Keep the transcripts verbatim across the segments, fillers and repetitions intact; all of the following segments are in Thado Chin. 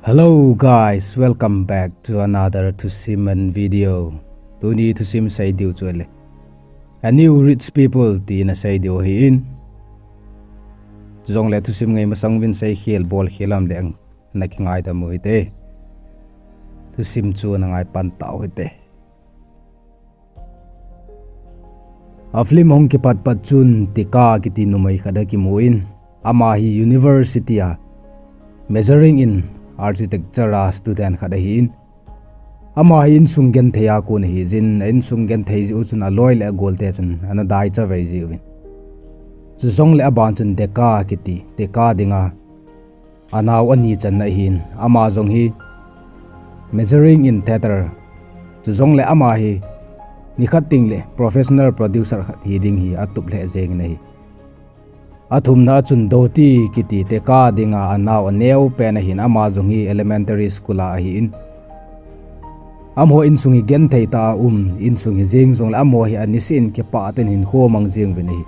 Hello guys, welcome back to another thusim video. Tuni thusim seidiu chu le, a new rich people tina seidiu ahin. Chujongle thusim ngai masang uvin seikhel bolkhel am le ana kingaidam u hite. Thusim chu ana ngaipan tau hite. A film hung kipatpat chun Tika kiti numei khat akimun, ama hi university a majoring in architecture a student khat ahin. Ama hi insung genthei a kon ahijin, a insung genthei jeh u chun aloi le agolte chun ana daichavei jiuvin. Chujongle aban chun Deka kiti, Tika dinga anao ani channa ahin, ama jong hi majoring in theatre. Chujongle ama hi nikhat tengle professional producer khat hiding hi atup lheh jengin ahi. Athumna a chun Doti kiti Tika dinga anao aneo pen ahin, ama jong hi elementary school a ahin. Amaho insung hi genthei tah a um insung hijeng jongle amaho hi aniseh in kipah tah in hinkho amang jenguvin ahi.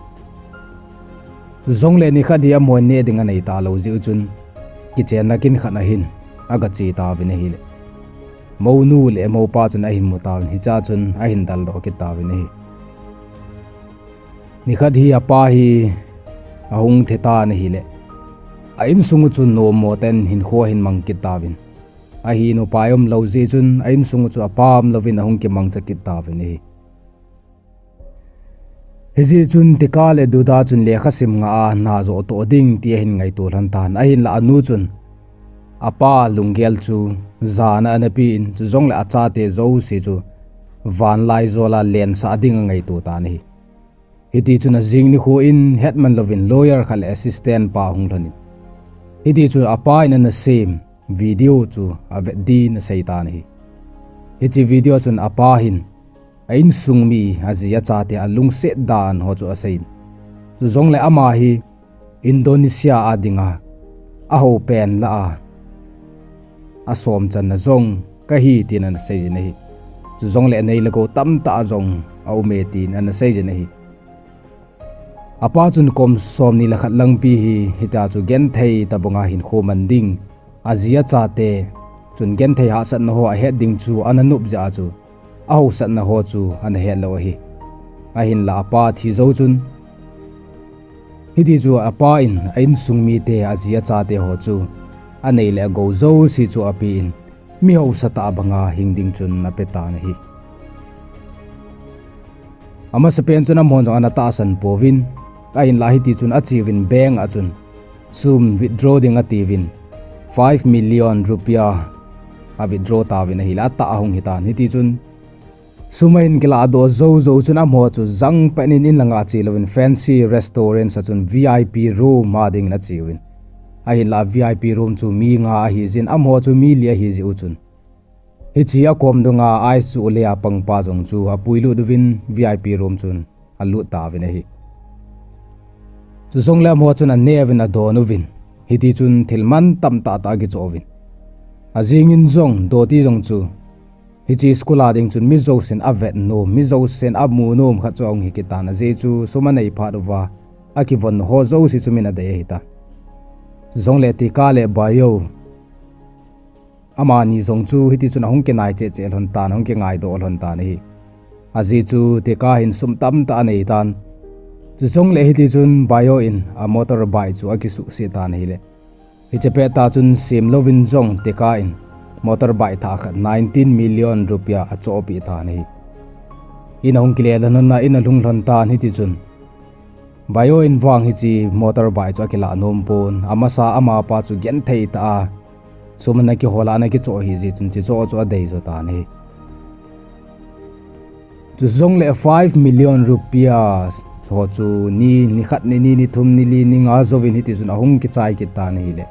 Chujongle nikhat hi amaho neh ding anei talou jeh u chun kichenna kin khat ahin agache tauvin ahile, mounu le moupa chun ahin mu tauvin, hichea chun ahin daldoh kit tauvin ahi. Nikhat hi apa hi ahung the tan ahile, a insung u chun nommo tah in hinkho ahin mang kit tauvin. Ahin upai umlou jeh chun a insung u chu apa umlouvin ahung kimangcha kit tauvin ahi. Hijeh chun Tika le Duda chun lekha sim nga a najoh toh ding ti ahin ngaito lhon tan, ahinla anu chun apa lunggel chu jana ana pen, chujongle achate jouse chu vanlaijol a lensah ding angaito tan ahi. Hitichun ajing nikho in hetman louvin lawyer khat le assistant pa ahung lhonin, hitichun apa in ana sem video chu avet din asei tan ahi. Hiche video chun apa hin a insung mi, aji achate alungset dan ho chu aseiyin, chujongle ama hi Indonesia a dinga ahoupen lah a asom channa jong kahi tin ana seijin ahi. Chujongle anei le gou tamtah jong aume tin ana seijin ahi. Apa chun kum somni le khat langpi hi hitia chu genthei tobanga hinkho man ding, aji achate chun genthei hahsatna ho ahet ding chu ana nop jeh a chu ahaosatna ho chu ana hetlou ahi. Ahinla apa thi jou chun, hitichun apa in a insung mite, aji achate ho chu anei le agou jouse chu apen, mi haosatah banga hing ding chun apetan ahi. Amasapen chun amahon jong ana tahsan pouvin, ahinla hitichun acheuvin bank a chun sum withdraw ding atiuvin, five million rupiah a withdraw tauvin ahile atah ahung hitan. Hitichun sum ahin kilahdoh joujou chun amaho chu jangpet in in langa chelouvin fancy restaurant a chun VIP room a dingin acheuvin, ahinla VIP room chu mi nga ahijin amaho chu mi li ahijeh u chun, hiche akom dunga ice chu ulea pangpa jong chu apuilut uvin VIP room chun alut tauvin ahi. Chujongle amaho chun aneuvin adon uvin, hitichun thil mantam tahtah akichoh uvin, ajingin jong Doti jong chu hiche school a ding chun mi jousen avet nom, mi jousen amu nom khat chu ahung hi kit tan, ajeh chu sum anei phat uva akivon ho jouse chu min adei ahitan. Chujongle Tika le Bayo, amani jong chu hitichun ahung kinai cheh cheh lhon tan, ahung kingaidoh lhon tan ahi. Ajeh chu Tika hin sum tamtah anei tan, chujongle hitichun Bayo in a motorbike chu akisuhset tan ahile, hiche pettah chun semlouvin jong Tika in motorbike thah khat nineteen million rupiah achohpeh tan ahi. In ahung kile lhon a in alhung lhon tan, hitichun Bayo in vang hiche motorbike chu akilah nom pon, amasa amapa chu genthei tah a sum ana kihol a ana kichoh ahijeh chun hicheho chu adeijo tan ahi. Chujongle five million rupiah ho chu ni, nikhat, nini, nithum, nili, ninga jouvin hitichun ahung kichai kit tan ahile,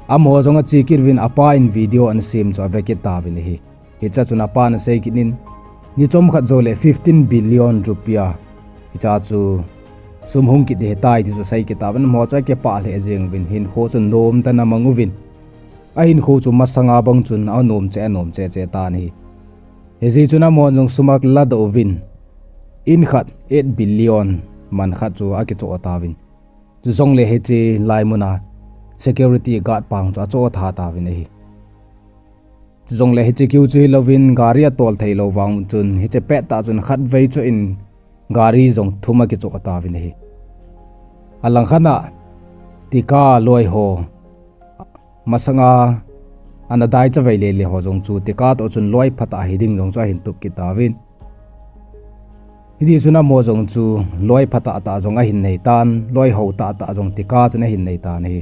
amaho jong ache kit uvin apa in video ana sem chu ave kit tauvin ahi. Hichea chun apan asei kit in, ni chomkhat joule fifteen billion rupiah, hichea chu sum hung kit ding ahitai ti chu asei kit tauvin, amaho chu akipah lheh jeng uvin, hinkho chu nomtah in amang uvin, ahinkho chu masanga bang chun anom cheh, anom cheh cheh tan ahi. Hijeh chun amahon jong sum aladoh uvin, in khat eight billion man khat chu akichoh tauvin, chujongle hiche laimuna security guard pa chu achoh tha tauvin ahi. Chujongle hiche kiu chu hilouvin gari atol thei lou vang chun hiche pettah chun khatvei chu in gari jong thum akichoh tauvin ahi. Alangkhat a Tika loi ho masanga ana dai chavei lele ho jong chu Tika toh chun loi phatah hiding jong chu ahin tup kit tauvin. Hiti chun amaho jong chu loi phatah tah jong ahin nei tan, loi hou tah tah jong Tika chun ahin nei tan ahi.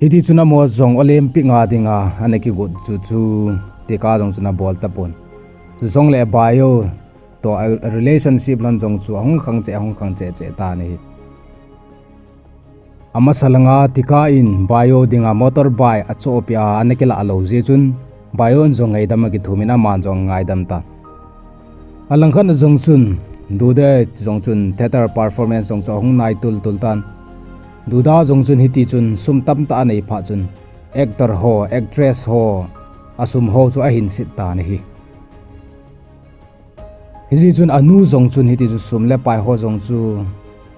Hiti chun amaho jong Olympic nga dinga ana kigot chu chu Tika jong chun abol tapon. Chujongle Bayo toh a relationship lhon jong chu ahung khang cheh, ahung khang cheh cheh tan ahi. Amasa langa Tika in Bayo dinga motorbike achohpeh a ana kilah lou jeh chun Bayo in jong ngaidam akithumin aman jong angaidam tan. Alangkhat a jong chun Duda jong chun theatre performance jong chu ahung nai tultul tan. Duda jong chun hiti chun sum tamtah anei phat chun actor ho, actress ho asum ho chu ahin sit tan ahi. Hijeh chun anu jong chun hiti chu sum le pai ho jong chu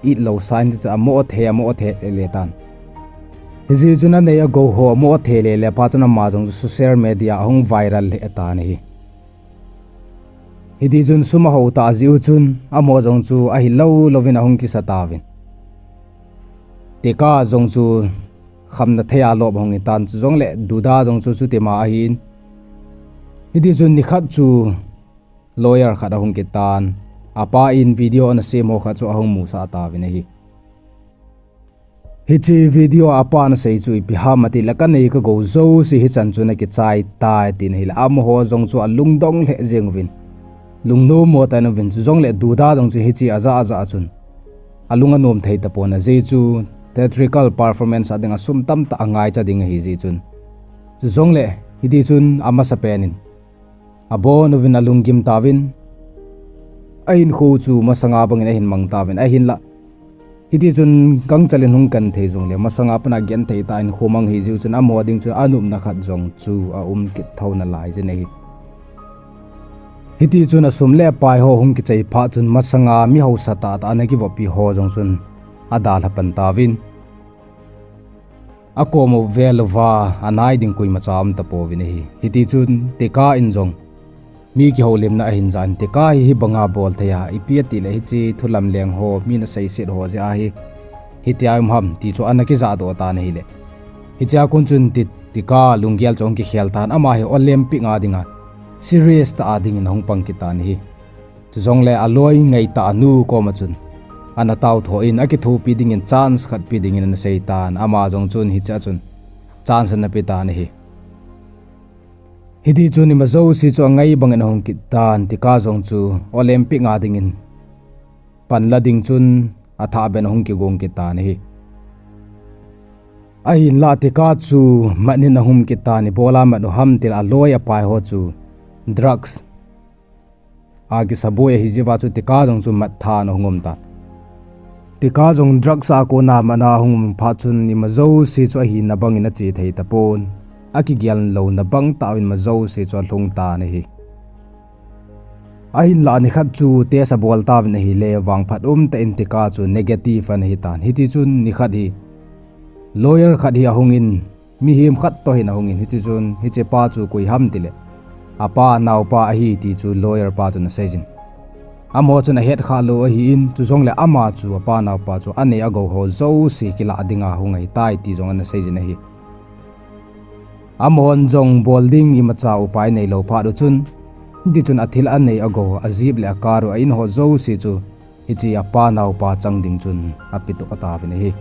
it lou sa in ti chu amo thei, amo thei le tan. Hijeh chun anei agou ho amo thei lele phat chun ama jong chu social media ahung viral lheh tan ahi. Hiti chun sum ahou tah jeh u chun amaho jong chu ahilou louvin ahung kisa tauvin. Tika jong chu khamna thei a lop ahung hitan, chujongle Duda jong chu chutima ahin. Hiti chun nikhat chu lawyer khat ahung kit tan, apa in video ana sem ho khat chu ahung musah tauvin ahi. Hiche video a apan asei chu ipi ham atile, kanei kagou jouse hichan chun akichai tai, tin ahile amaho jong chu alungdong lheh jeng uvin. Lungnommo tah in aum uvin, chujongle Duda jong chu hiche ajah ajah chun alung anom thei tapon, ajeh chu theatrical performance a dinga sum tamtah angaicha ding ahijeh chun. Chujongle hiti chun amasapen in abon uvin alunggim tauvin, ahinkho chu masanga bangin ahin mang tauvin, ahinla hiti chun gangchel in hung kan thei jongle masanga pat a genthei tah in hinkho mang ahijeh chun amaho ding chun anopna khat jong chu aum kit thou nalai jin ahi. Hiti chun asum le apai ho hung kichai phat chun masanga mi hausa tahtah ana kivoppi ho jong chun adalha pan tauvin. Akom u vel uva anai ding koimacha aum tapouvin ahi. Hiti chun Tika in jong mi kihoulimna ahin jah in, Tika hi hibanga bol thei a, ipi atile hiche thulamleng ho, mi naseiset ho jeh a hi hitia um ham ti chu ana kijahdoh tan ahile, hichea kon chun Ti-, Tika lunggel chu ahung kikhel tan, ama hi Olympic a dinga serious tah a dingin ahung pang kit tan ahi. Chujongle aloi ngaitah anu koma chun ana taotho in akithopi dingin chance khat pe dingin ana sei tan, ama jong chun hichea chun chance ana pe tan ahi. Hiti chun ima jouse chu angai bangin ahung kit tan, Tika jong chu Olympic a dingin panla ding chun athahbeh in ahung kigong kit tan ahi. Ahinla Tika chu mat in ahung um kit tan, ibola mat u ham tile aloi apai ho chu drugs a kisaboi ahijeh uva chu Tika jong chu mat tha in ahung um tan. Tika jong drugs a kona mat a ahung um phat chun ima jouse chu ahina bangin ache thei tapon, akigel louna bang tah uvin ima jouse chu alhung tan ahi. Ahinla nikhat chu test abol tauvin ahile, vangphat umtah in Tika chu negative ana hitan. Hiti chun nikhat hi lawyer khat hi ahungin, mihem khat toh hin ahungin, hiti chun hichepa chu koi ham tile apa naopa ahi ti chu lawyer pa chun aseijin. Amaho chun ahetkhah lou ahin, chujongle ama chu apa naopa chu anei agou ho jouse kilah dinga hung ahitai ti jong ana seijin ahi. Amahon jong bol ding imacha upai neilou phat u chun, hiti chun athil anei agou, ajip le akar u, a-in ho jouse chu hiche apa naopa chang ding chun apetoh tauvin ahi.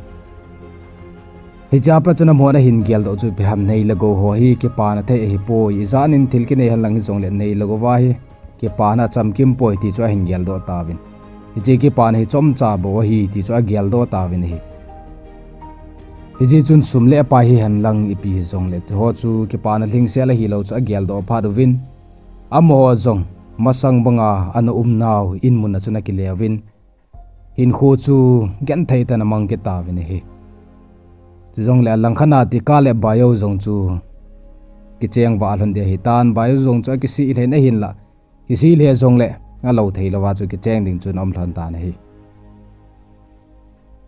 Hichea pat chun amahon ahin geldoh chu ipi ham, nei le gou ho hi kipana thei ahipoi, ijanin thil kinei henlang hijongle nei le gou va hi kipana chamkim poi ti chu ahin geldoh tauvin. Hiche kipana hi chomcha bou ahi ti chu ageldoh tauvin ahi. Hijeh chun sum le pai hihenlang ipi hijongle chuho chu kipana lhingsel ahilou chu ageldoh phat uvin, amaho jong masang banga ana umnau in mun a chun akile uvin, hinkho chu genthei tah in amang kit tauvin ahi. Chujongle alangkhat a Tika le Bayo jong chu kicheng vah lhon ding ahitan, Bayo jong chu akisih lheh in ahinla, kisih lheh jongle alou theilouva chu kicheng ding chun aum lhon tan ahi.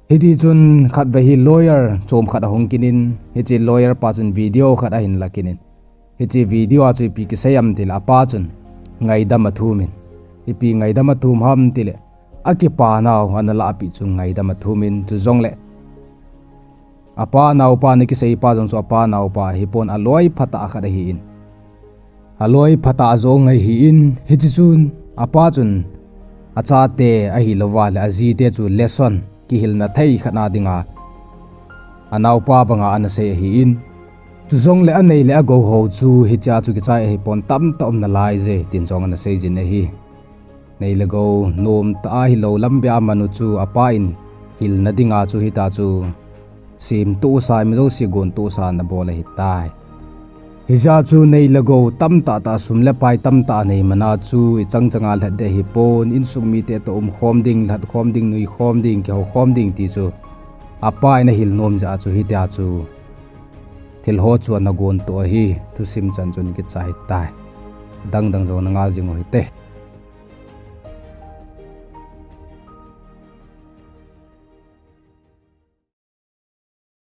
Hiti chun khatvei hi lawyer chom khat ahung kit in, hiche lawyer pa chun video khat ahin la kit in, hiche video a chu ipi kisei ham tile apa chun ngaidam athum in, ipi ngaidam athum ham tile, akipa nau ana lahpeh chu ngaidam athum in, chujongle apa naopa ana kisei pa jong chu apa naopa ahipon, aloi phatah khat ahin, aloi phatah jong ahin, hiche chun apa chun achate ahilouva le ajite chu lesson kihilna thei khat a dinga anaopa banga ana sei ahin, chujongle anei le agou ho chu hichea chu kichai ahipon, tamtah um nalaiye tin jong ana seijin ahi. Nei le gou nomtah a hilou lambeh a manu chu apa in hilna dinga chu hitia chu semtohsa, mi jouse gontohsa ana bol ahitai. Hijeh chun nei le gou tamtah tah, sum le pai tamtah anei mana chu ichang changa lhat ding ahipon, insung mite toh umkhom ding, lhatkhom ding, nuikhom ding, kihoukhom ding ti chu apa in ahil nom jeh a chu hitia chu thilho chu ana gontoh ahi. Thusim chan chun kichai tai. Adangdang jong nanga jing u hite.